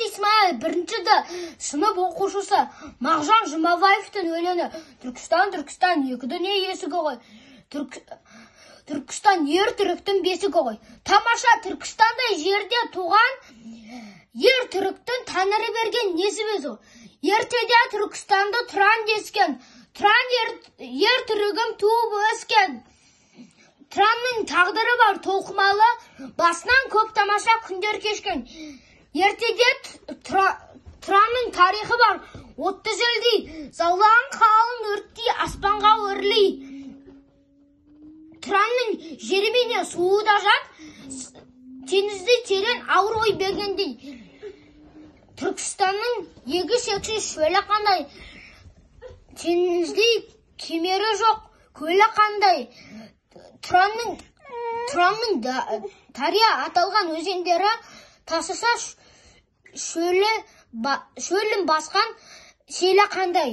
Исмайыл, бірінші Д сынып оқушысы. Мағжан Жұмабаевтың өлеңі. Түркістан, Түркістан, екі дүние есігі ғой. Түркістан ер түріктің бесігі ғой. Тамаша Түркістандай жерде туған ер түріктің тәңірі берген несібесі. Ертеде Түркістанды Тұран дескен. Тұран ер түрігім туып өскен. Тұранның тағдыры бар толқымалы, басынан көп тамаша күндер кешкен. Ертеде Тұранның тарихы бар, отты желдей, заулаған қалың өрттей аспанға өрлей. Тұранның жері менен суы да жат, теңіздей терең ауыр ой бергендей. Түркістанның егіс шексіз шөлі қандай, теңіздей кемері жоқ, көлі қандай. Тұранның дария аталған өзендері тасыса шөлін басқан селі қандай.